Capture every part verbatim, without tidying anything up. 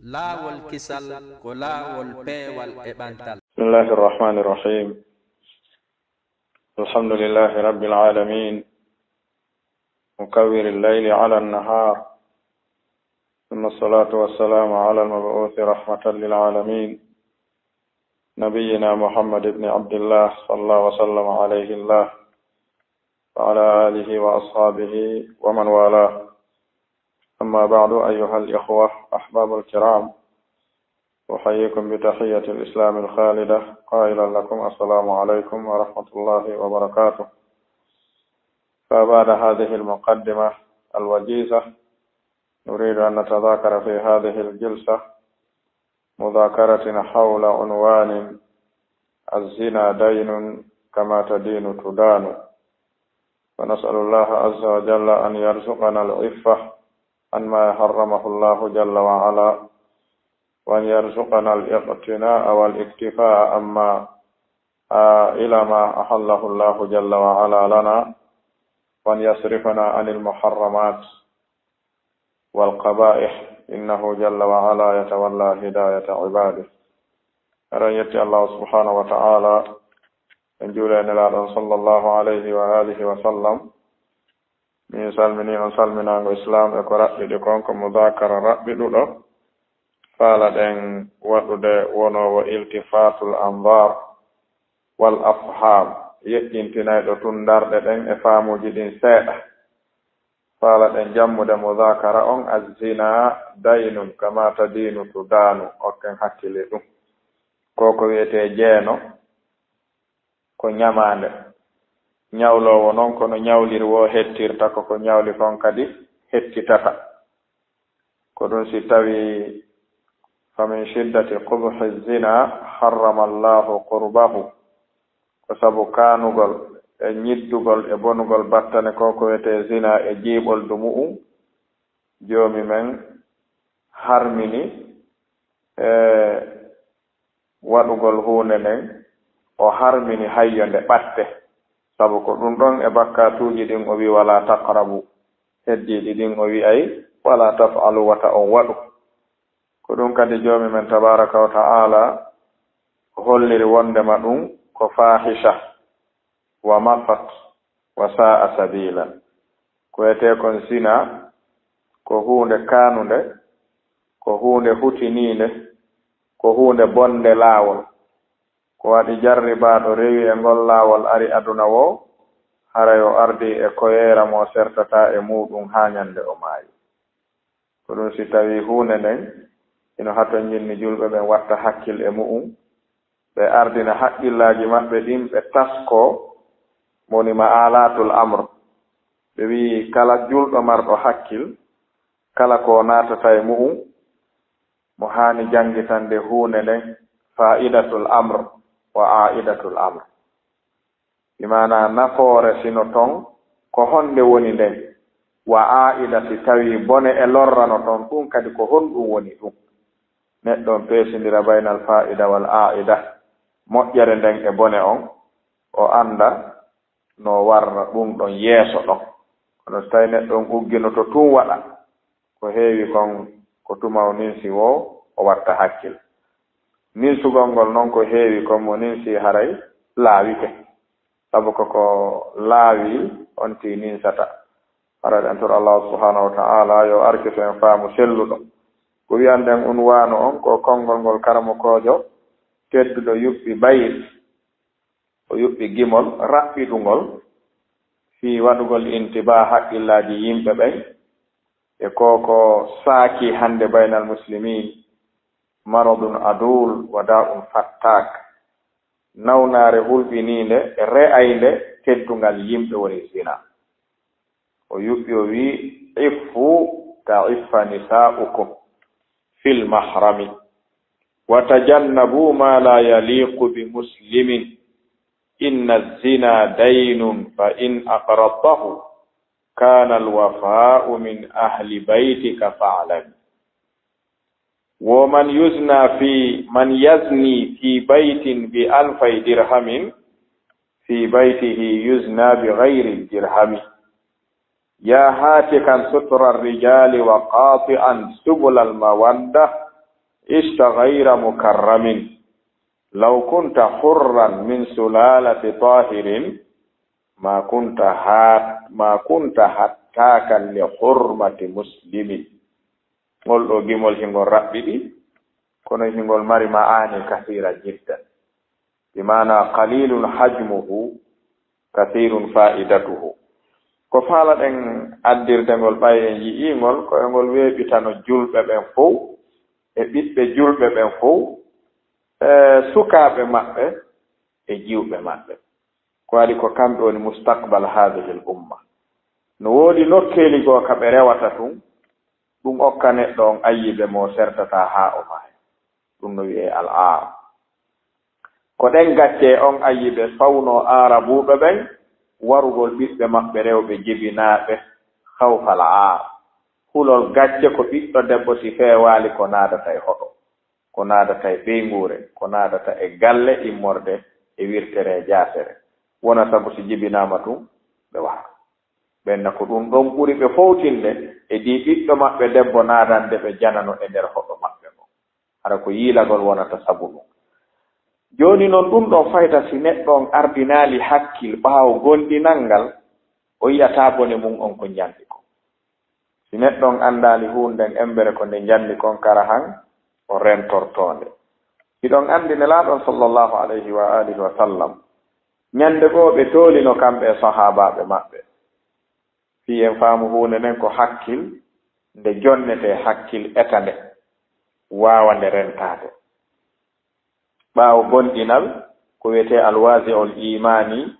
Laawol kisal ko laawol peewal e ɓantal. بسم الله الرحمن الرحيم. الحمد لله رب العالمين. مكور الليل على النهار. ثم الصلاة والسلام على المبعوث رحمة للعالمين. نبينا محمد بن عبد الله صلى الله وسلم عليه الله. وعلى آله وأصحابه ومن والاه. أما بعد، أيها الإخوة أحباب الكرام، أحييكم بتحية الإسلام الخالدة، قائلا لكم: السلام عليكم ورحمة الله وبركاته. فبعد هذه المقدمة الوجيزة، نريد أن نتذاكر في هذه الجلسة مذاكرة حول عنوان: الزنا دين، كما تدين تدان. ونسأل الله عز وجل أن يرزقنا العفة عما حرمه الله جل وعلا، وأن يرزقنا الاقتناء والاكتفاء عما، آه، إلى ما أحله الله جل وعلا لنا، وأن يصرفنا عن المحرمات والقبائح، إنه جل وعلا يتولى هداية عباده. Eɗen yetti Allahu subhanahu wa ta'ala, en juuli e Nelaaɗo on sallallahu alayhi wa alihi wa sallam. Min salmini on salminaango Islam e ko raɓɓiɗi kon, ko mudakara raɓɓiɗuɗo, faalaɗen waɗude wonoowo iltifatul anzar wal afham, yeƴƴintinayɗo tun darɗe ɗen e faamuuji ɗin seeɗa. Faalaɗen jammude mudakara on: azzina daynun kama tadinu tudanu. Okken hakkille ɗum. Ko ko wi'etee jeeno, ko ñamaande. Ñawloowo non, kono ñawliri woo hettirta, ko ko ñawli kon kadi hettitata. Ko ɗum si tawii: famin shiddati qubhi zina harrama Allahu qurbahu. Ko sabu kaanugol e ñiddugol e bonugol battane ko ko wiyetee zina e jiiɓoldu mu'um, Joomi men harmini e waɗugol huunde nden, o harmini hayyo nde ɓatte. Sabu ko ɗum ɗon e bakkaatuuji ɗin o wi'i: "Walaa taqrabu." Heddiiɗi ɗin o wi'ay: "Walaa taf'alu, wata on waɗu." Ko ɗum kadi Joomi men tabaaraka wa ta'aala holliri wondema ɗum ko faahisha, wa maqat, wa saa'a sabiila. Ko wiyetee kon zina, ko huunde kaanunde, ko huunde hutiniinde, ko huunde bonnde laawol. Ko waɗi jarribaaɗo rewi e ngol laawol ari aduna woo, haray o ardii e koyeera mo sertataa e muuɗum haa ñande o maayi. Ko ɗum si tawii huunde nden hino hatonjinni julɓe ɓen watta hakkil e mu'um, ɓe ardina haqqillaaji maɓɓe ɗin, ɓe taskoo, mo woni ma'alaatul amr. Ɓe wi'i kala julɗo marɗo hakkil, kala ko naatata e mu'um, mo haani janngitande huunde nden faa'idatul amr wa aa'idatul amr. Bi maanaa nafoore sino ton, ko honde woni nden? Wa aa'ida, si tawii bone e lorra no ton, ɗum kadi ko honɗum woni ɗum? Neɗɗo on peesindira baynal faa'ida wal aa'ida, moƴƴere nden e bone on, o annda no warra ɗum ɗon yeeso ɗon. Kono so tawii neɗɗo on ugginoto tun waɗa, ko heewi kon ko tuma o ninsi woo, o watta hakkil. Ninsugol ngol non ko heewi kon mo ninsi haray laawike. Sabu ko ko laawi on tii ninsata. Haray en toro Allah subhanahu wa ta'ala yo arkito en faamu selluɗo. Ko wi'anɗen unwaanu on ko konngol ngol karamokoojo tedduɗo yuɓɓi bayt, o yuɓɓi gimol raɓɓiɗungol fii waɗugol intibaa haqqillaaji yimɓe ɓen e ko ko saaki hannde baynal muslimin, maradun adul wa da'un fattak, nawnaare hulɓiniinde, re'aynde teddungal yimɓe, woni zina. O yuɓɓi, o wi'i: "Iffu ka iffa nisa'ukum fil mahrami, wa tajannabu ma la yaliqu bi muslimin, inna zina daynun, fa in aqradtahu kana al wafa'u min ahli baytika fa'lam." Wo man yuzna fi, man yazni fi baytin bi alfay dirhamin, fi baytihi yuzna bi ghayri dirhami. Ya hatikan sutra rijali wa qati'an subulal mawadda, عشت غير مكرم. لو كنت حرا من سلالة طاهر، ما كنت هات-، ما كنت هتاكا لحرمة مسلم. Ngol ɗoo gimol hingol raɓɓiɗi, kono hingol mari ma'aani kasiira jiddan. Bi maana qalilun hajmuhu, kathirun fa'idatuhu. Ko faalaɗen addirde ngol ɓay en yi'ii ngol, ko e ngol weeɓitano julɓe ɓen fow, e ɓiɓɓe julɓe ɓen fow, e sukaaɓe maɓɓe, e jiwɓe maɓɓe. Ko waɗi ko kamɓe woni mustaqbal hadhihi al umma. No woodi nokkeeli goo ka ɓe rewata tun, ɗum okka neɗɗo on ayyibe mo sertata haa o maaya. Ɗum no wi'ee al aar. Ko ɗen gacce on ayyibe fawnoo aarabuuɓe ɓen warugol ɓiɓɓe maɓɓe rewɓe jibinaaɓe khawfal aar. Hulol gacce ko ɓiɗɗo debbo si feewaali ko naadata e hoɗo, ko naadata e ɓeynguure, ko naadata e galle immorde e wirtere e jaasere. Wona sabu si jibinaama tun, ɓe wara. Ɓen na ko ɗum ɗon ɓuri ɓe fowtinde e dii ɓiɗɗo maɓɓe debbo naadande ɓe janano e nder hoɗo maɓɓe ngon. Hara ko yiilagol wonata sabu ɗum. Jooni non ɗum ɗon fayda si neɗɗo on ardinaali hakkil ɓaawo gondinal ngal, o yi'ataa bone mum on ko njanndi kon. Si neɗɗo on anndaali huunde nden embere ko nde njanndi kon kara han, o rentortoo nde. Hiɗon anndi Nelaaɗo on sallallahu alayhi wa alihi wa sallam, ñande goo ɓe toolino kamɓe e sahaabaaɓe maɓɓe. Fii en faamu huunde nden ko hakkil, nde jonnetee hakkil eta nde, waawa nde rentaade. Ɓaawo gomɗinal, ko wi'etee alwazi'ul imaani,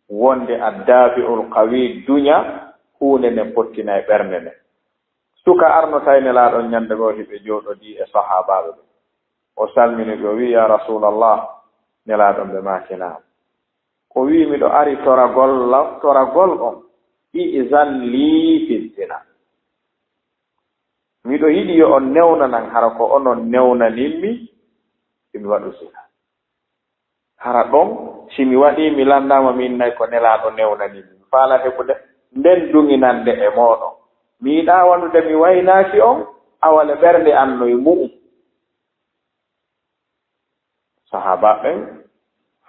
wonde addaafi'ul qawi duña, huunde nden pottina e ɓernde nden. Suka arnotay Nelaaɗo on ñande goo hiɓe jooɗodii e sahaabaaɓe ɓen. O salmini ɓe, o wi'i, "Yaa Rasuulallah," Nelaaɗo on ɓe maaki, "Naam." O wi'i, "Miɗo ari toragol la-, toragol on, i'zan lii fi zina." Miɗo yiɗi yo on newnanan, hara ko onon newnanin mi, si mi waɗu zina. Hara ɗon, si mi waɗii, mi lanndaama miin nay ko Nelaaɗo newnani mi. Mi faalaa heɓude nden duŋinande e mooɗon. Mi yiɗaa waɗude mi waynaaki on, awa le ɓernde an no e mu'un. Sahaaba ɓen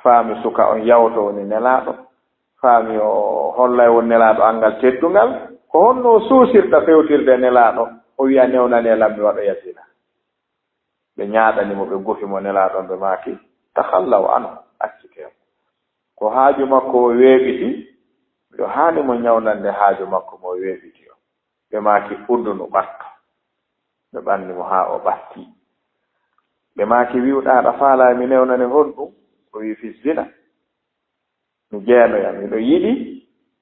faami suka on yawto woni Nelaaɗo, faami o hollay won Nelaaɗo anngal teddungal. Ko honno o suusirta fewtirde e Nelaaɗo? O wi'a, "Newnanee lan mi waɗoya zina." Ɓe ñaaɗani mo, ɓe gufi mo. Nelaaɗo on ɓe maaki, "Takhallaw anhu, accitee mo." Ko haaju makko o weeɓiti, miɗo haani mo ñawnande haaju makko mo weeɓiti o. Ɓe maaki, "Udunu, ɓattu." Ɓe ɓanni mo haa o ɓatti. Ɓe maaki, "Wi'uɗaa aɗa faalaa mi newnane honɗum?" O wi'i, "Fi zina. Mi jeenoya, miɗo yiɗi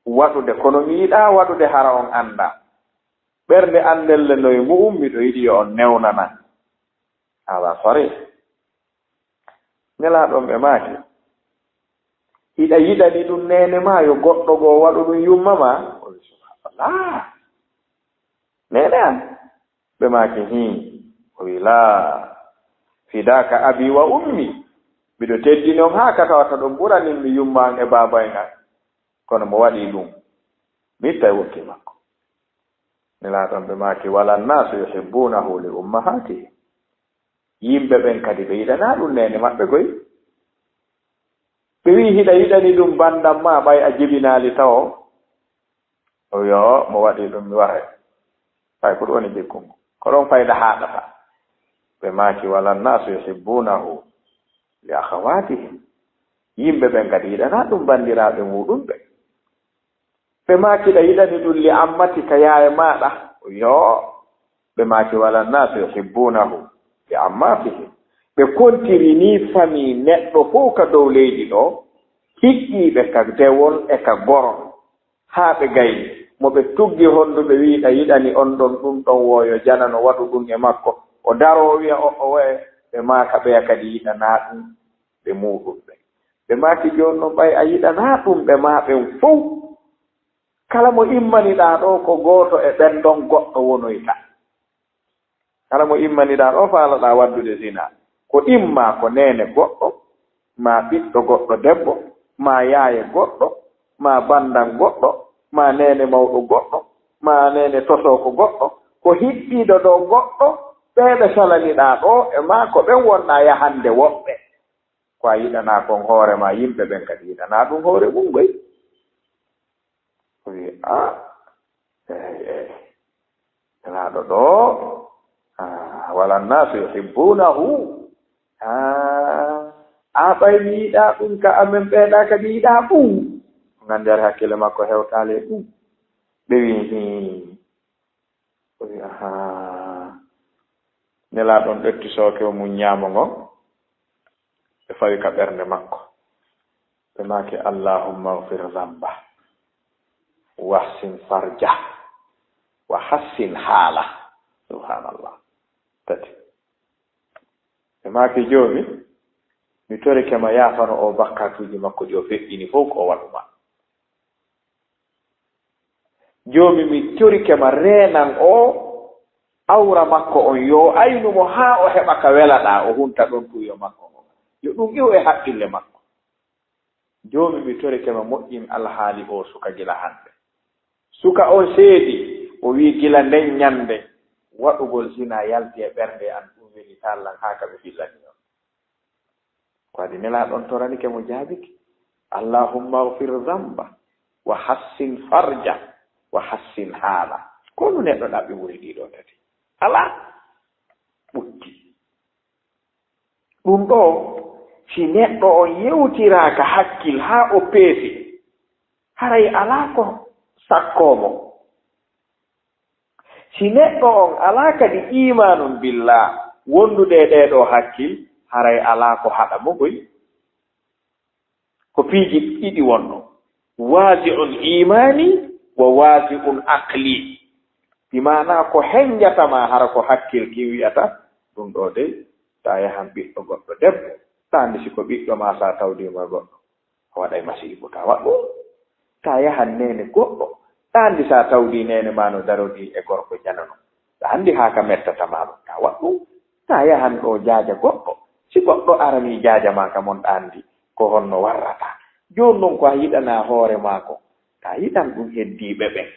waɗude, kono mi yiɗaa waɗude hara on anndaa. Ɓernde an nden le no e mu'um, miɗo yiɗi yo on newnanan." Haala sarih. Nelaaɗo on ɓe maaki, "Hiɗa yiɗani ɗum neene maa, yo goɗɗo goo waɗu ɗum yumma maa?" O wi'i, "Subhanallah. Neene an?" Ɓe maaki, "Hii." O wi'i, "Laa, fidaaka abi wa ummi. Miɗo teddini on haa ka tawata ɗon ɓuranin mi yumma an e baaba en an. Kono mo waɗi ɗum, mi ittay wonki makko." Nelaaɗo on ɓe maaki, "Wala nnaasu yuhibbuunahu li ummahaatihim." Yimɓe ɓen kadi ɓe yiɗanaa ɗum neene maɓɓe koy. Ɓe wi'i, "Hiɗa yiɗani ɗum banndam maa ɓay a jibinaali tawo?" O wi'i, "Oo, mo waɗi ɗum mi waray." Ɓay ko ɗum woni jikku ngu. Ko ɗon fayda haaɗata. Ɓe maaki, "Wala nnaasu yuhibbuunahu li akhawaatihim." Yimɓe ɓen kadi yiɗanaa ɗum banndiraaɓe muuɗum ɓen. Ɓe maaki, "Hiɗa yiɗani ɗum li ammatika, yaaye maaɗa?" Yo. Ɓe maaki, "Wala nnaasu yuhibbuunahu li ammaatihim." Ɓe kontiri nii famii neɗɗo fow ka dow leydi ɗoo, hiɓɓiiɓe ka dewol e ka gorol, haa ɓe gayni. Mo ɓe tuggi honndu, ɓe wi'i, "Hiɗa yiɗani on ɗon ɗum ɗon woo, yo janano waɗu ɗum e makko." O daroo, o wi'a, "O, o, e." Ɓe maaka, ɓeya kadi yiɗanaa ɗum ɓe muuɗum ɓen. Ɓe maaki, "Jooni non, ɓay a yiɗanaa ɗum ɓe maa ɓen fow, kala mo immaniɗaa ɗoo, ko gooto e ɓen ɗon goɗɗo wonoyta. Kala mo immaniɗaa ɗoo, faalaɗaa waɗdude zina, ko imma ko neene goɗɗo, maa ɓiɗɗo goɗɗo debbo, maa yaaye goɗɗo, maa banndam goɗɗo, maa neene mawɗo goɗɗo, maa neene tosooko goɗɗo, ko hiɓɓiiɗo ɗoo goɗɗo, ɓee ɓe salaniɗaa ɗoo e maa ko ɓen wonɗaa yahande woɓɓe. Ko a yiɗanaa kon hoore maa, yimɓe ɓen kadi yiɗanaa ɗum hoore mum ngoy. O wi, "A, eey, eey. Nelaaɗo ɗoo, a, wala nnasu yuhibbunahu. A, a ɓay mi yiɗaa ɗum ka amen ɓeeɗaa kadi yiɗaa ɗum." O nganndi ari hakkille makko hewtaali e ɗum. Ɓe wi, "Hii." O wi, "Ahaa." Nelaaɗo on ƴetti sooke o mum ñaamo ngon. Ɓe fawi ka ɓernde makko. Ɓe maaki, "Allahumma ghfir zamba. Wahsin farja. Wa hassin haala." Subhanallah. Tati. Ɓe maaki, "Joomi, mi torike ma yaafano o bakkatuuji makko ɗi o feƴƴini fow ko o waɗu ma. Joomi, mi torike ma reenan o awra makko on, yo aynu mo haa o heɓa ka welaɗaa, o hunta ɗon tuuyo makko ngon. Yo ɗum iw e haqqille makko. Joomi, mi torike ma moƴƴin alhaali o suka gila hannde. Suka on seedi, o wi gila nden ñannde, waɗugol zina yalti e ɓernde an, ɗum weli tallan haa ka ɓe fillani on." Ko adi Nelaaɗo on toranike mo jaabike, "Allahumma ghfir zamba, wa hassin farja, wa hassin haala." Ko honɗum neɗɗo ɗaɓɓi ɓuri ɗii ɗoo tati? Alaa. Ɓutti. Ɗum ɗoo, si neɗɗo on yewtiraaka hakkil haa o peesi, haray alaa ko sakkoo mo. Si neɗɗo on alaa kadi iimaanun billah, wondude e ɗee ɗoo hakkil, haray alaa ko haɗa mo koy. Ko piiji ɗiɗi wonno, waasi'un iimaani wa waasi'un aqli. Bi maanaa ko henjata ma hara ko hakkil kin wi'ata, ɗum ɗoo dey, taa yahan ɓiɗɗo goɗɗo debbo, taa anndi si ko ɓiɗɗo maa sa tawdii mo e goɗɗo. A waɗay masiibo, taa waɗ ɗum. Taa yahan neene goɗɗo, taa anndi sa tawdii neene maa no darodii e gorko janano. Taa anndi haa ka mettata maa ɗum, taa waɗ ɗum. Taa yahan ɗoo jaaja goɗɗo. Si goɗɗo aranii jaaja maa ka mon, taa anndi ko honno warrata. Jooni non ko a yiɗanaa hoore maa kon, taa yiɗan ɗum heddiiɓe ɓen.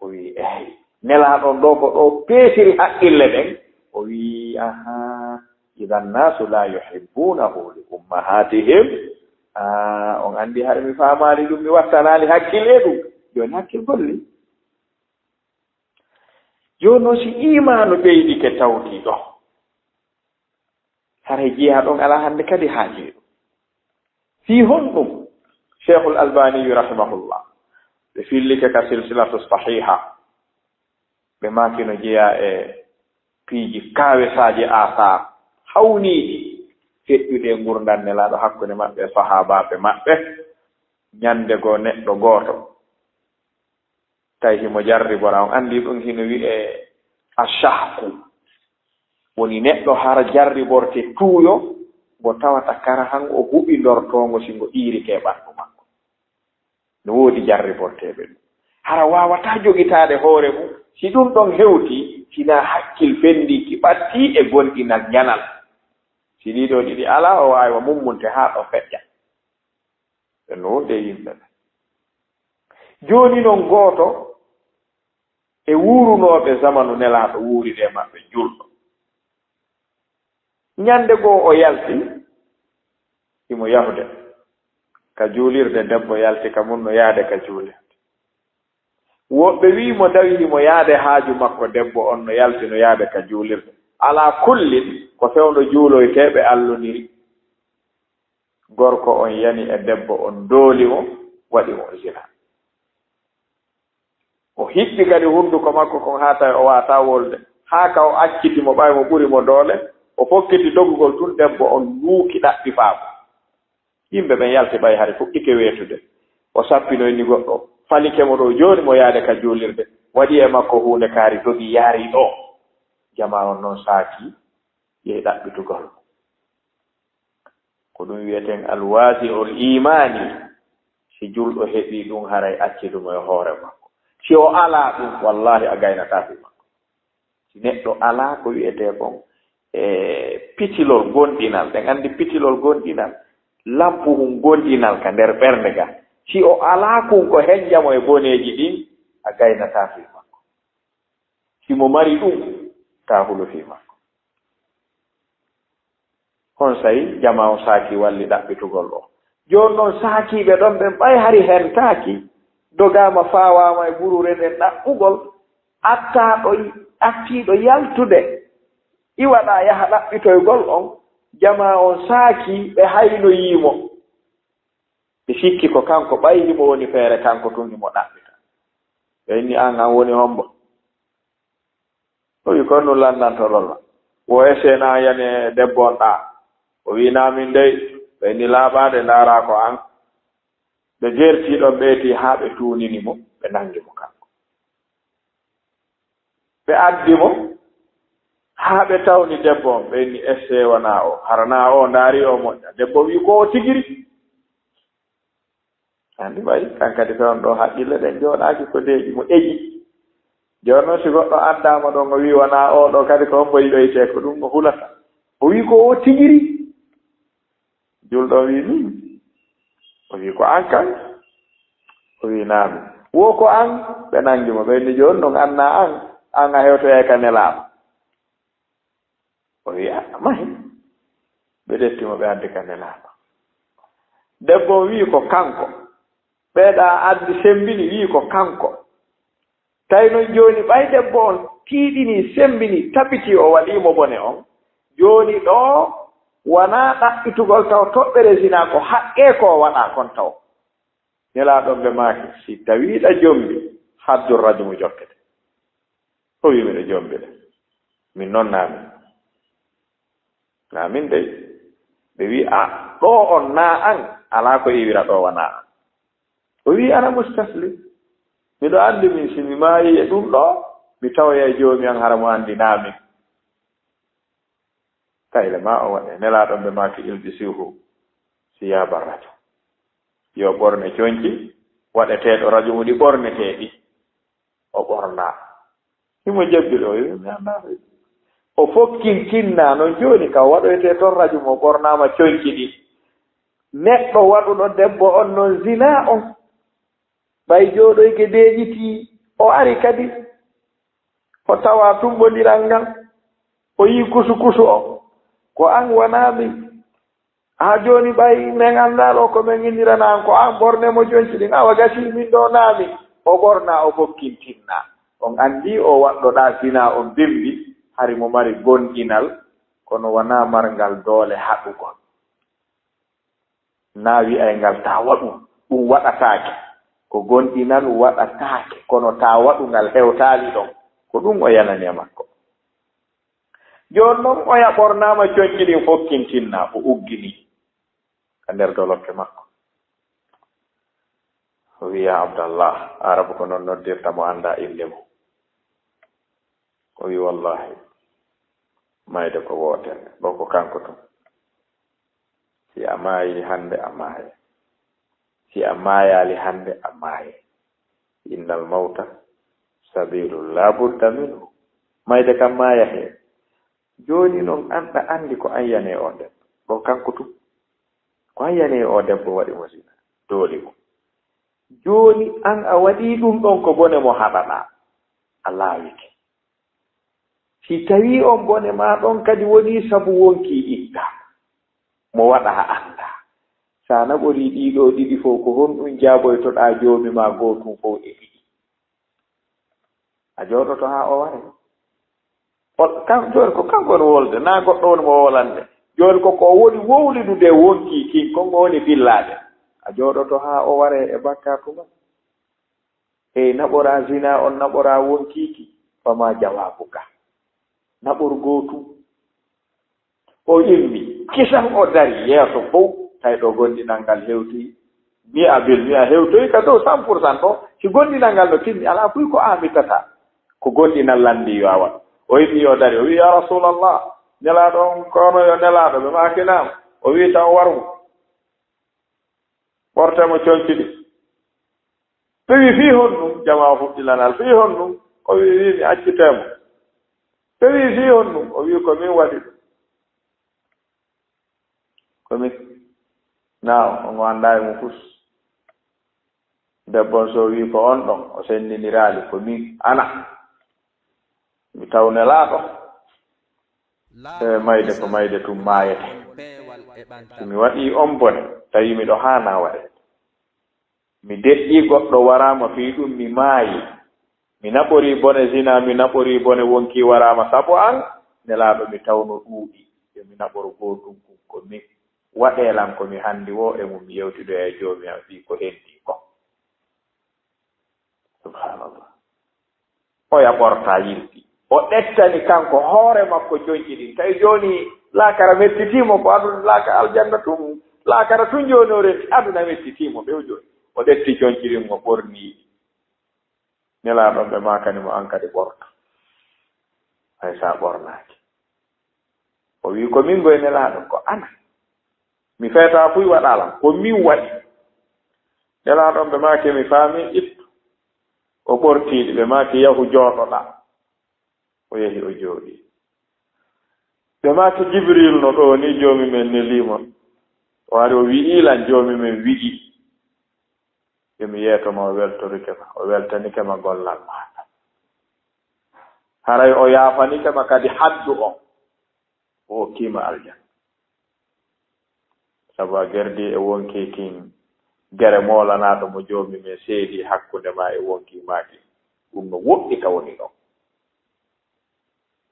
O wi'i, "Eey." Nelaaɗo on ɗoo ko ɗoo peesiri haqqille ɓen. O wi'i, "Ahaa, idan nasu la yuhibbunahu li ummahatihim." Aa, on anndi hari mi faamaali ɗum, mi wattanaali hakkil e ɗum. Jooni hakkil golli. Jooni non si iimaanu ɓeydike tawti ɗoo, haray jeyaa ɗon alaa hannde kadi haajeeɗo. Fii honɗum? Cheikhul Albani rahimahullah, ɓe fillike ka silsilatu sahiha, ɓe maaki no jeyaa e piiji kaawesaaji asaar hawniiɗi feƴƴude e ngurndan Nelaaɗo hakkunde maɓɓe e sahaabaaɓe maɓɓe. Ñande goo neɗɗo gooto tawi himo jarribora. On anndi ɗum hino wi'ee ashahku. Woni neɗɗo hara jarriborte tuuyo, ngo tawata kara han o huɓindortoo ngo si ngo iirike e ɓanndu makko. No woodi jarriborteeɓe ɗum. Hara waawataa jogitaade hoore mum, si ɗum ɗon hewti, sinaa hakkil fenndii ki ɓattii e gomɗinal ñanal. Si ɗii ɗoo ɗiɗi alaa, o waawi wa mummunte haa ɗo feƴƴa. Ɓe no woodi e yimɓe ɓe. Jooni non gooto e wuurunooɓe zamanu Nelaaɗo wuuride e maɓɓe julɗo. Ñande goo o yalti, himo yahude ka juulirde, debbo yalti ka mum no yaade ka juulirde. Woɓɓe wi'i mo tawi himo yaade haaju makko, debbo on no yalti no yaade ka juulirde. Alaa kullin, ko fewndo juuloyteeɓe alloniri. Gorko on yani e debbo on, dooli mo, waɗi mo zina. O hippi kadi hunduko makko kon haa tawi o waawataa wolde, haa ka o acciti mo ɓay mo ɓuri mo doole, o fokkiti dogugol tun, debbo on luuki ɗaɓɓi faako. Yimɓe ɓen yalti ɓay hari fuɗɗike weetude. O sappinoyni goɗɗo, falike mo ɗoo jooni mo yaade ka juulirde, waɗi e makko huunde kaari, dogi yaari ɗoo. Jamaa on non saaki, yehi ɗaɓɓitugol mo. Ko ɗum wi'eten alwaasi'ul iimaani. Si julɗo heɓii ɗum, haray accidu mo e hoore makko. Si o alaa ɗum, wallaahi a gaynataa fii makko. Si neɗɗo alaa ko wi'etee kon, e, pitilol gomɗinal, ɗen anndi pitilol gomɗinal, lampuhun gomɗinal ka nder ɓernde ga. Si o alaa kun ko henja mo e boneeji ɗin, a gaynataa fii makko. Si mo mari ɗum, taa hulu fii makko. Onsay jamaa on saakii walli ɗaɓɓitugol o. Jooni non saakiiɓe ɗon ɓen ɓay hari hentaaki, dogaama faawaama e ɓurure nden ɗaɓɓugol, attaaɗo, attiiɗo yaltude, iwaɗaa yaha ɗaɓɓitoygol on, jamaa on saakii ɓe haynoyii mo. Ɓe sikki ko kanko, ɓay himo woni feere kanko tun himo ɗaɓɓita. Ɓe inni, "An, an woni hombo?" O wi, "Ko honɗun lanndantoroɗaa?" Wo ese na yani e debbo on ɗaa. O wi, "Naa min dey." Ɓe inni, "Laaɓaa de, ndaaraa ko an." Ɓe gertii ɗon, ɓe etii haa ɓe tuunini mo, ɓe nangi mo kanko. Ɓe addi mo haa ɓe tawni debbo on, ɓe inni, "Ese wanaa o, hara naa o, ndaarii o moƴƴa." Debbo wi, "Ko o tigiri." Anndi ɓay, kan kadi ko on ɗoo haqqille ɗen jooɗaaki ko deeƴi mo eji. Jooni non si goɗɗo addaama ɗon, o wi, "Wanaa o ɗoo," kadi ko hombo yiɗoytee, ko ɗun o hulata. O wi, "Ko o tigiri." Julɗo on wi, "Min?" O wi, "Ko an kan?" O wi, "Naa min." "Wo ko an?" Ɓe nangi mo, ɓe inni, "Jooni non an naa an, an a hewtoyay ka Nelaaɗo." O wi, "A mahi." Ɓe ƴetti mo, ɓe addi ka Nelaaɗo. Debbo on wi, "Ko kanko." Ɓee ɗaa addi sembini, wi, "Ko kanko." Tawi non jooni ɓay debbo on tiiɗinii, sembinii, tabitii o waɗii mo bone on, jooni ɗoo wanaa ɗaɓɓitugol taw toɓɓere zinaa, ko haqqee ko o waɗaa kon taw. Nelaaɗo on ɓe maaki, "Si tawii ɗa jombi, haddu rajumu jokkete." O wi, "Miɗo jombi de. Min non naa min. Naa min dey." Ɓe wi, "A, ɗoo on naa an, alaa ko iwira ɗoo wanaa an." O wi, "Ana mustaslim. Miɗo anndi min si mi maayii e ɗun ɗoo, mi tawoyay Joomi an hara mo anndi naa min." Tayle maa o waɗe. Nelaaɗo on ɓe maaki, "Ilbisihu siyaaba rajum." Yo ɓorne conci waɗeteeɗo rajumu ɗi ɓorneteeɗi. O ɓorna. Himo jebbi ɗo, yo mi anndaa. O fokkintinna non jooni ka waɗoytee ton rajumu, o ɓornaama conci ɗi. Neɗɗo waɗuɗo debbo on non zinaa on. Ɓay jooɗoyke deeƴitii, o ari kadi, o tawaa tummbondiral ngal, o yii kusu-kusu o, ko an wanaa min. Haa jooni ɓay men anndaa ɗoo ko men inndirana an, ko an ɓorne mo conci ɗin, awa gasii min ɗoo naa min. O ɓorna, o fokkintinna. On anndii o waɗɗoɗaa zinaa on bimbi, hari mo mari gomɗinal, kono wanaa marngal doole haɗugol. Naa wi'ay ngal taa waɗu, ɗun waɗataake. Ko gomɗinal waɗataake, kono taa waɗu ngal hewtaali ɗon. Ko ɗun o yanani e makko. Jooni non oya ɓornaama conci ɗin fokkintinna, o uggini ka nder dolokke makko. O wi'i, "Yaa Abdallah," Aarabu ko non noddirta mo anndaa innde mun. O wi, "Wallahi, mayde ko wootere, ɗoo ko kanko tun. Si a maayii hannde, a maayay. Si a maayaali hannde, a maayay. Innal mawta sabiilun laa budda minhu. Mayde kam maaya heen. Jooni non, an ɗa anndi ko an yani e oo debbo. Ɗoo kanko tun. Ko an yani e oo debbo waɗi mo zina, dooli mo. Jooni an a waɗii ɗun ɗon ko bone mo haɗaɗaa. A laawike. Si tawii on bone maa ɗon kadi wonii sabu wonkii itta, mo waɗaa anndaa. Si a naɓorii ɗii ɗoo ɗiɗi fow, ko honɗun jaaboytoɗaa Joomi maa gootun fow e ɗiɗi?" A jooɗoto haa o waree. O, kan, jooni ko kanko woni wolde, naa goɗɗo woni mo wolande. Jooni ko ko woni wowlidude wonkii kin, kon o woni fillaade. A jooɗoto haa o waree e bakkaatu ngan. Ey, naɓoraa zinaa on, naɓoraa wonkiiki, famaa jawaabuka. Naɓor gootu. O immi, kisan o dari yeeso fow, tawi ɗoo gomɗinal ngal hewtoyi. Mi'a bil mi'a hewtoyi ka dow cent pour cent ɗoo, si gomɗinal ngal no timmi, alaa buy ko a mittataa. Ko gomɗinal lanndii yo a waɗu. O immi o dari, o wi'i, "Yaa Rasuulallah, Nelaaɗo on, kono yo Nelaaɗo, ɓe maaki naam." O wi'i, "Taw waru mo." Ɓortee mo conci ɗin. Ɓe wi'i, "Fii honɗun?" Jamaa o fuɗɗi lanal. "Fii honɗun?" O wi'i, "Wi'i mi accitee mo." Ɓe wi'i, "Fii honɗun?" O wi'i, "Ko min waɗi ɗun. Ko min." Naa on, on anndaa e mun fus. Debbo on so wi'i ko on ɗon, o senndiniraali, "Ko min, ana. Mi taw Nelaaɗo." E mayde ko mayde tun maayete. Si mi waɗii on bone, tawi miɗo haanaa waɗeede. Mi deƴƴii goɗɗo waraama fii ɗum, mi maayi. Mi naɓorii bone zinaa, mi naɓorii bone wonkii waraama sabu an, Nelaaɗo, mi tawno ɗuuɗi. Yo mi naɓor gootum kun ko min. Waɗee lan ko mi hanndi woo e mun, mi yewtidoya e Joomi an fii ko hendii kon. Subhaanallah. Oya ɓorta yilti. O ɗettani kanko hoore makko jonci ɗin. Tawi jooni laakara mettitii mo, ko aduna laaka aljanna tun, laakara tun jooni o renti, aduna mettitii mo few jooni. O ɗetti jonci ɗin, o ɓorni. Nelaaɗo on ɓe maakani mo, an kadi ɓorto. Hay sa ɓornaaki. O wi'i, ko min goy Nelaaɗo, ko ana. Mi feetaa fuy waɗaa lan, ko min waɗi. Nelaaɗo on ɓe maaki, mi faami, ittu. O ɓortii ɗi, ɓe maaki, yahu jooɗoɗaa. O yahi o jooɗii. Ɓe maaki, Jibriil no ɗoo ni, Joomi men nelii mo. O ari o wi'i lan, Joomi men wi'i. Yo mi yeeto ma, o weltorike ma, o weltanike ma gollal maaɗa. Haray o yaafanike ma kadi haddu on, o okkii ma aljanna. Sabu a gerdii e wonkii kin gere moolanaaɗo mo Joomi men seedii hakkunde maa e wonkii maa kin. Ɗum no woɗɗi ka woni ɗon.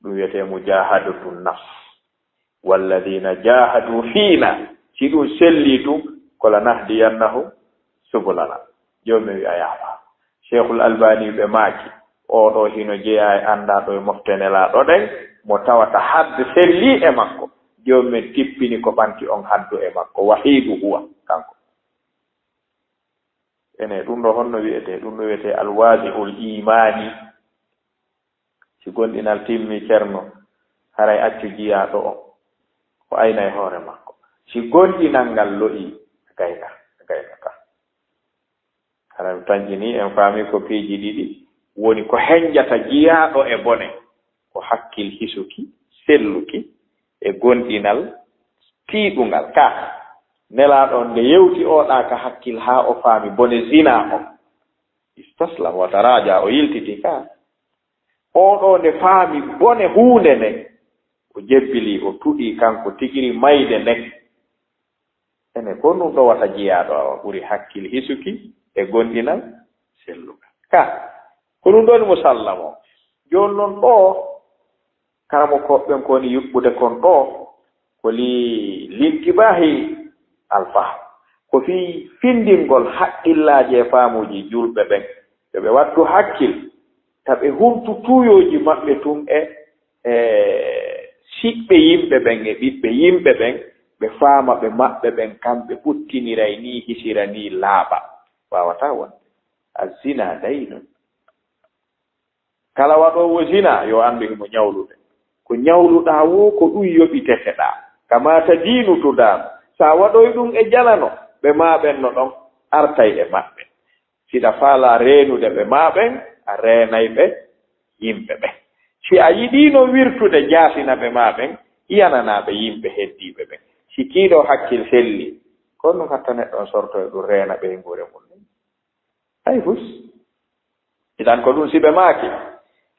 Ɗum wiyetee mujaahadatu nafs. Walladina jahadu fiina, si ɗum sellii tun, ko lanahdiyannahum subulana. Joomi wi'a yaafa. Cheikhul Albani ɓe maaki, oo ɗoo hino jeyaa e anndaa ɗo e mofte Nelaaɗo ɗen, mo tawata hadd sellii e makko. Joomi men tippini ko ɓanti on haddu e makko. Wahidu huwa, kanko. Ene, ɗum ɗo honno wi'etee? Ɗum ɗo wi'etee alwaadi'ul iimaani. Si gomɗinal timmii, Ceerno, haray accu jiyaaɗo on, o ayna e hoore makko. Si gomɗinal ngal lo'ii, a gayna, a gaynataa. Haray mi tanƴinii, en faamii ko piiji ɗiɗi woni ko henjata jiyaaɗo e bone, ko hakkil hisuki, selluki, e gomɗinal tiiɗungal. Ka Nelaaɗo on nde yewti oo ɗaa ka hakkil haa o faami bone zinaa on, istaslam wa taraaja, o yiltiti ka. Oo ɗoo nde faami bone huunde nden, o jebbilii, o tuɗii kanko tigiri mayde nden. Ene, ko ɗum ɗo wata jiyaaɗo awa ɓuri hakkil hisuki e gomɗinal selluka. Ka, ko ɗum ɗo woni musallamo. Jooni non ɗoo, karamokooɓe ɓen ko woni yuɓɓude kon ɗoo, ko li, lintibahi alfah. Ko fii findingol haqqillaaji e faamuuji julɓe ɓen. Yo ɓe wattu hakkil, ta ɓe huntu tuuyooji maɓɓe tun e, e siɓɓe yimɓe ɓen e ɓiɓɓe yimɓe ɓen, ɓe faama ɓe maɓɓe ɓen, kamɓe ɓuttiniray nii, hisira nii, laaɓa. Waawataa wonde. Azzina daynun. Kala waɗoowo zina, yo anndu himo ñawlude. Ko ñawluɗaa woo, ko ɗum yoɓiteteɗaa. Kama tadiinu tudaanu. Si a waɗoyi ɗum e janano, ɓe maa ɓen no ɗon artay e maɓɓe. Si ɗa faalaa reenude ɓe maa ɓen, a reenay ɓe yimɓe ɓen. Si a yiɗii non wirtude jaasina ɓe maa ɓen, yananaa ɓe yimɓe heddiiɓe ɓen. Si kii ɗoo hakkil selli, ko ɗum hatta neɗɗo on sorto e ɗum reena ɓeynguure mum nden? Hay fus. Idan ko ɗum si ɓe maaki,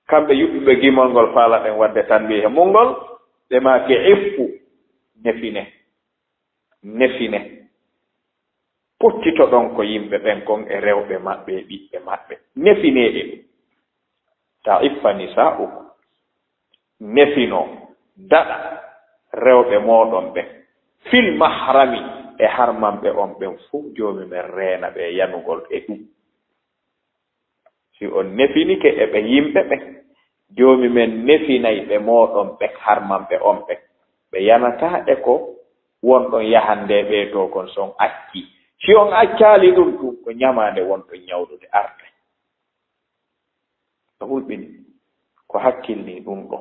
kamɓe yuɓɓuɓe gimol ngol faalaɗen waɗde tanbiihe mun ngol, ɓe maaki, iffu, nefine, nefine. Pottitoɗon ko yimɓe ɓen kon e rewɓe maɓɓe e ɓiɓɓe maɓɓe. Nefinee ɓe. Ta iffa nisaa'ukum. Nefinoo, daɗa rewɓe mooɗon ɓen. Fil mahrami, e harmanɓe on ɓen fow, Joomi men reena ɓe yanugol e ɗum. Si on nefinike e ɓe yimɓe ɓen, Joomi men nefinay ɓe mooɗon ɓen, harmanɓe on ɓen. Ɓe yanataa e ko wonɗon yahande ɓee too kon, si on accii. Si on accaali ɗum tun, ko ñamaande wonɗon ñawlude arde. O hulɓini ko hakkilnii ɗum ɗo.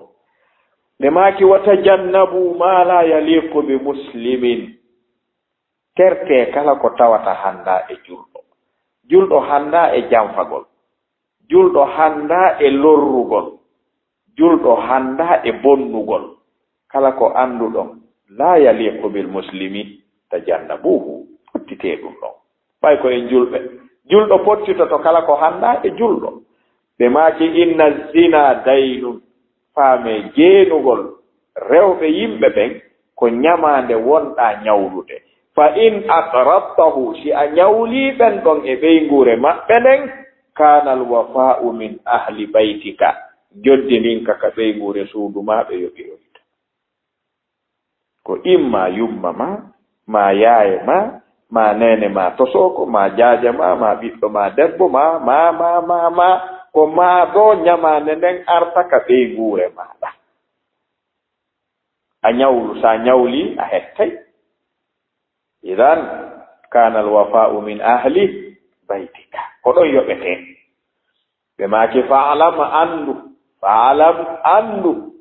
Ɓe maaki, "Wa tajannabu ma la yaliqu bi muslimin." Tertee kala ko tawata hanndaa e julɗo. Julɗo hanndaa e janfagol. Julɗo hanndaa e lorrugol. Julɗo hanndaa e bonnugol. Kala ko annduɗon, "La yaliqu bil muslimi, tajannabuhu." Pottitee ɗum ɗon. Ɓay ko en julɓe. Julɗo pottitoto kala ko hanndaa e julɗo. Ɓe maaki, "Inna zina daynun." Faamee jeenugol rewɓe yimɓe ɓen, ko ñamaande wonɗaa ñawlude. Fa in aqradtahu, si a ñawlii ɓen ɗon e ɓeynguure maɓɓe nden, kaana al-wafaa'u min ahli baytika, njoddi ndin ka, ka ɓeynguure suudu maa ɓe yoɓiroyta. Ko imma yumma maa, maa yaaye maa, maa neene maa tosooko, maa jaaja maa, maa ɓiɗɗo maa debbo maa, maa, maa, maa, maa, ko maa ɗoo ñamaande nden arta ka ɓeynguure maaɗa. A ñawlu, sa ñawli, a hettay. Idan, kaana al-wafaa'u min ahli baytika. Ko ɗon yoɓetee. Ɓe maaki, fa'lam, anndu, fa'lam, anndu,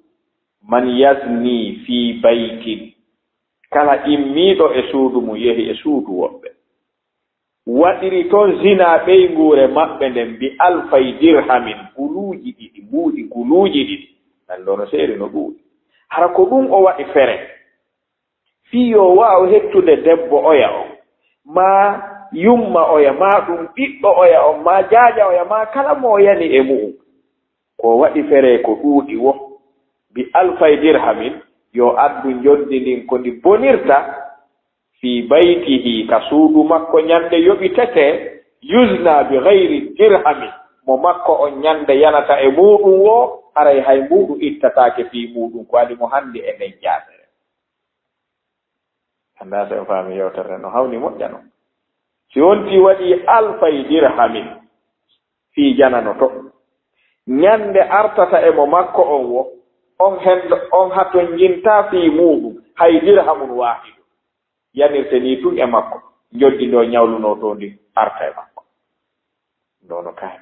man yazni fi baytin, kala immiiɗo e suudu mum, yehi e suudu woɓɓe, waɗiri ton zina ɓeynguure maɓɓe nden bi alfay dirhamin, guluuji ɗiɗi, mbuuɗi guluuji ɗiɗi, nan ɗo no seeri no ɗuuɗi. Hara ko ɗum o waɗi fere. Fii yo waaw hettude debbo oya on, maa yumma oya, maa ɗum ɓiɗɗo oya on, maa jaaja oya, maa kala mo o yani e mu'un. Ko waɗi feree ko ɗuuɗi wo, bi alfay dirhamin, yo addu njoddi ndin ko ndi bonirta, fii baytihi, ka suudu makko ñande yoɓitete, yuzna bi gayri dirhamin, mo makko on ñande yanata e muuɗum wo, haray hay muuɗum ittataake fii muuɗum, ko adi mo hannde e nden jaamere. Anndaa so en faami yewtere no hawni moƴƴa non. Si wontii waɗi alfay dirhamin fii janano to, ñande artata e mo makko on wo, on hendo, on hatonjintaa fii muuɗum hay dirhamun waahidu. Yanirte nii tun e makko, njoddi ndo ñawlunoo to ndin arta e makko. Ndono kaay.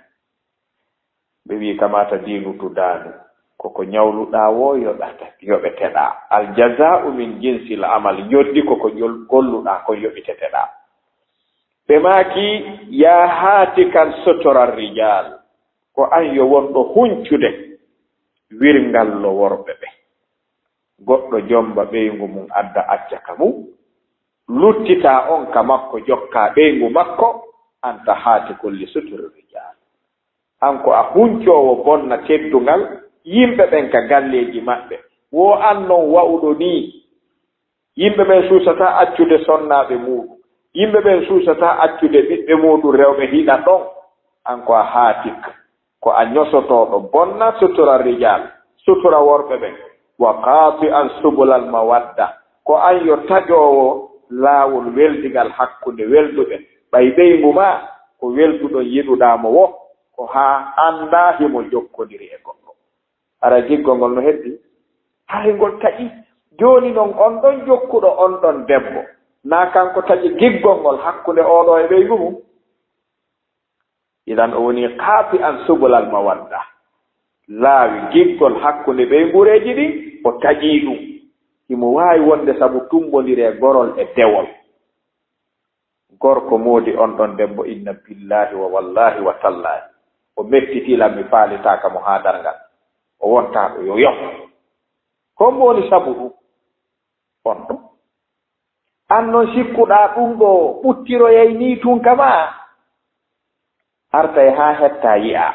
Ɓe wi'i, kamata diinu tu daanu. Koko ñawluɗaa wo yoɓata, yoɓeteɗaa. Al-jazaa'u min jinsil amal. Njoddi koko jol-, golluɗaa kon yoɓiteteɗaa. Ɓe maaki, yaa haatikan sutura rijal. Ko an yo wonɗo huncude wirngallo worɓe ɓe. Goɗɗo jomba ɓeyngu mum adda acca ka mum. Luttitaa on ka makko, jokkaa ɓeyngu makko, anta haatikun li suturi rijal. An ko a huncoowo bonna teddungal yimɓe ɓen ka galleeji maɓɓe. Wo an non wa'uɗo nii. Yimɓe ɓen suusataa accude sonnaaɓe muuɗum. Yimɓe ɓen suusataa accude ɓiɓɓe muuɗum rewɓe hiɗa ɗon. An ko a haatik. Ko a ñosotooɗo bonna sutura rijal, sutura worɓe ɓen. Wa qaati'an subulal mawadda. Ko an yo taƴoowo laawol weldigal hakkunde welduɓe. Ɓay ɓeyngu maa ko welduɗon yiɗuɗaa mo wo, ko haa anndaa himo jokkondiri e goɗɗo. Hara giggol ngol no heddi? Haray ngol taƴi. Jooni non on ɗon jokkuɗo on ɗon debbo, naa kanko taƴi giggol ngol hakkunde oo ɗoo e ɓeyngu mum? Idan o woni qaati'an subulal mawadda. Laawi giggol hakkunde ɓeynguureeji ɗin, o taƴii ɗum. Himo waawi wonde sabu tummbondire gorol e dewol. Gorko moodi on ɗon debbo, inna billahi wa wallahi wa tallahi. O mettitii lan, mi faalitaaka mo haa darngal. O wontaa ɗo, yo yoɓ. Ko hombo woni sabu ɗum? On ɗo. An non sikkuɗaa ɗum ɗo ɓuttiroyay nii tun kama? Artay haa hettaa yi'aa.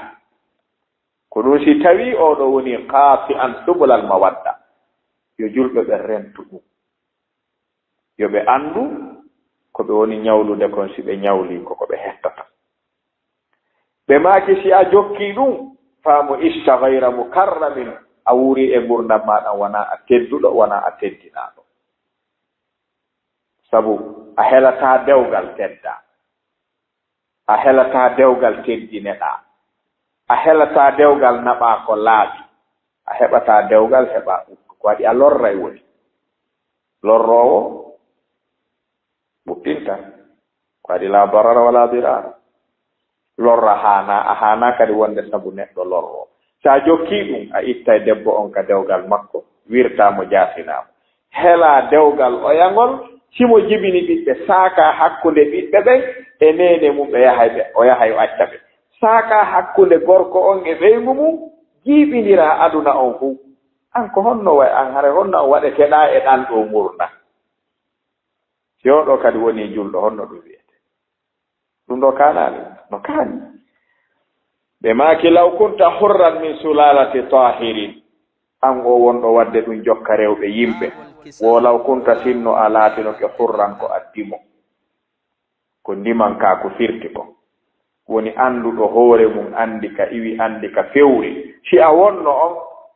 Ko ɗum si tawii oo ɗo woni qaati'an subulal mawadda. Yo julɓe ɓen rentu ɗum. Yo ɓe anndu ko ɓe woni ñawlude kon, si ɓe ñawlii ko ko ɓe hettata. Ɓe maaki, si a jokkii ɗum, faamu, ishta gayra mukarramin, a wuurii e ngurndan maa ɗan, wanaa a tedduɗo, wanaa a teddinaaɗo. Sabu a helataa dewgal teddaa. A helataa dewgal teddineɗaa. A helataa dewgal naɓaa ko laaɓi. A heɓataa dewgal heɓaa ɓuttu. Ko waɗi a lorray woni. Lorroowo ɓuttinta. Ko waɗi laa darara walaa dirara. Lorra haanaa, a haanaa kadi wonde sabu neɗɗo lorroo. Sa jokkii ɗum, a ittay debbo on ka dewgal makko, wirtaa mo, jaafinaa mo. Helaa dewgal oyangol, si mo jibini ɓiɓɓe, saakaa hakkunde ɓiɓɓe ɓen e neene mum, ɓe yahay ɓe, o yahay o acca ɓe. Saakaa hakkunde gorko on e ɓeyngu mum, jiiɓindiraa aduna on fuu. An ko honno way, an haray honno an waɗeteɗaa e ɗan ɗoo ngurndan? Si oo ɗoo kadi wonii julɗo, honno ɗum wi'etee? Ɗum ɗoo kaanaali? No kaani. Ɓe maaki, law kunta hurran min sulalati tahirin. An o wonɗo waɗde ɗum jokka rewɓe yimɓe. Woo law kunta sinno a laatinoke hurran ko a dimo. Ko ndimankaaku firti ko. Woni annduɗo hoore mum anndi ka iwi anndi ka fewri. Si a wonno on,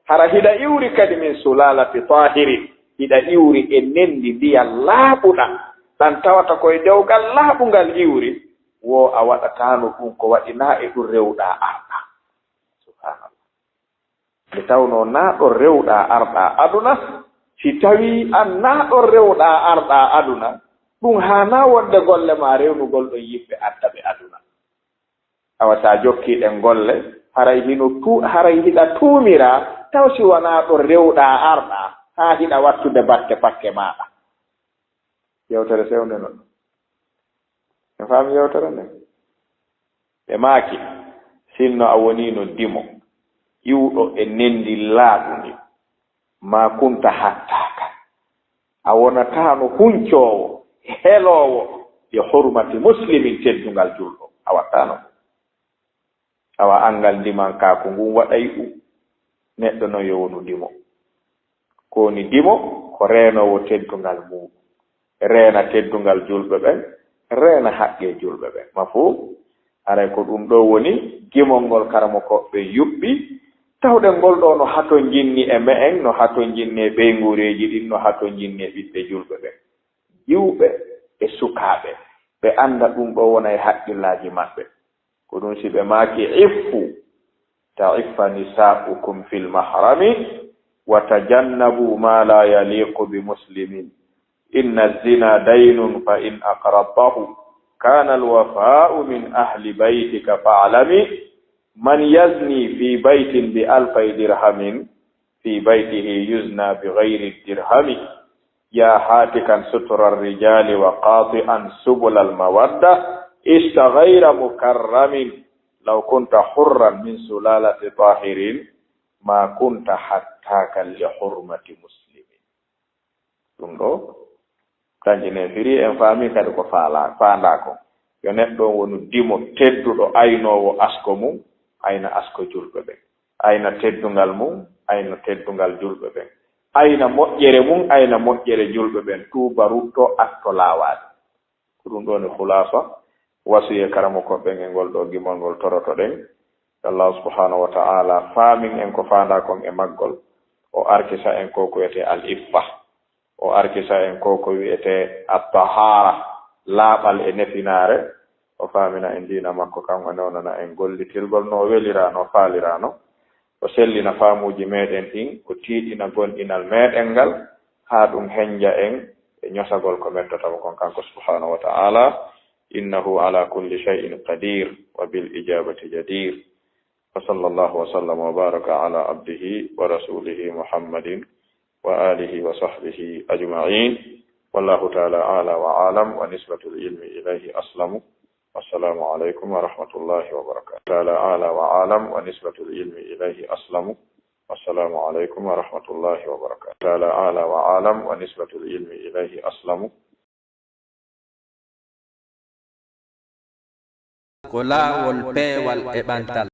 hara hiɗa iwri kadi min sulalati tahirin, hiɗa iwri e nendi ndiyan laaɓuɗan, ɗan tawata koye dewgal laaɓungal iwri, woo a waɗataano ɗun ko waɗi naa e ɗun rewɗaa arɗaa. Subhanallah. Nde tawnoo naa ɗon rewɗaa arɗaa aduna, si tawii an naa ɗon rewɗaa arɗaa aduna, ɗun haanaa wonde golle maa rewnugol ɗon yimɓe adda ɓe aduna. Awa si a jokkii ɗen golle, haray hino tu-, haray hiɗa tuumiraa, taw si wanaa ɗon rewɗaa arɗaa, haa hiɗa wattude batte pakke maaɗa. Yewtere sewnde non. En faami yewtere nden? Ɓe maaki, sinno a woniino dimo, iwɗo e nendi laaɓundi, maa kunta hattaaka. A wonataano huncoowo, heloowo, e hurmati muslimin, teddungal julɗo. A wattaano. Awa anngal ndimankaaku ngun waɗay ɗun. Neɗɗo non yo wonu dimo. Ko woni dimo? Ko reenoowo teddungal muuɗum. Reena teddungal julɓe ɓen, reena haqqee julɓe ɓen. Mafhum? Haray ko ɗun ɗoo woni gimol ngol karamokooɓe ɓen yuɓɓi. Tawɗen ngol ɗoo no hatonjinni e me'en, no hatonjinni e ɓeynguureeji ɗin, no hatonjinni e ɓiɓɓe julɓe ɓen. Iwɓe e sukaaɓe, ɓe annda ɗun ɗoo wona e haqqillaaji maɓɓe. Ko ɗun si ɓe maaki, "Iffu, ta'iffa nisa'ukum fil mahrami, wa tajannabu ma la yaliqu bi muslimin. Inna zina daynun fa in aqradtahu, kana al wafa'u min ahli baytika fa'lami. Man yazni fi baytin bi alfay dirhamin, fi baytihi yuzna bi ghayri dirhami. Ya hatikan sutura rijali wa qati'an subulal mawadda, ishta ghayra mukarramin. Law kunta hurran min sulalati tahirin, ma kunta hattakan li hurmati muslimin." Ɗun ɗoo, kanji ne firi en faami kadi ko faala-, faandaa kon. Yo neɗɗo on wonu dimo tedduɗo, aynoowo asko mum, ayna asko julɓe ɓen. Ayna teddungal mum, ayna teddungal julɓe ɓen. Ayna moƴƴere mum, ayna moƴƴere julɓe ɓen. Tuuba, rutto, atto laawaade. Ko ɗun ɗoo woni khulasa wasiye karamoko ɓen e ngol ɗoo gimol ngol torotoɗen. Allahu subhanahu wa ta'ala faamin en ko faandaa kon e maggol. O arkisa en ko ko wi'etee al iffa. O arkisa en ko ko wi'etee at-tahara, laaɓal e nefinaare. O faamina en diina makko kan, o newnana en gollitirgol no o weliraa, no o faaliraa non. O sellina faamuuji meɗen ɗin, o tiiɗina gomɗinal meɗen ngal, haa ɗun henja en e ñosagol ko mettotamo kon kanko subhanahu wa ta'ala. Innahu ala kulli shay'in qadir, wa bil ijabati jadir. Wa sallallahu wa sallama wa baraka ala abdihi wa rasulihi Muhammadin wa alihi wa sahbihi ajma'in. Wallahu ta'ala ala wa alam, wa nisbatul ilmi ilayhi aslamu. Wassalamu alaikum wa rahmatullahi wa barakatuh. Ta'ala ala wa alam, wa nisbatul ilmi ilayhi aslamu. Wassalamu alaikum wa rahmatullahi wa barakatuh. Ta'ala ala wa alam, wa nisbatul ilmi ilayhi aslamu. Ko laawol peewal e ɓantal.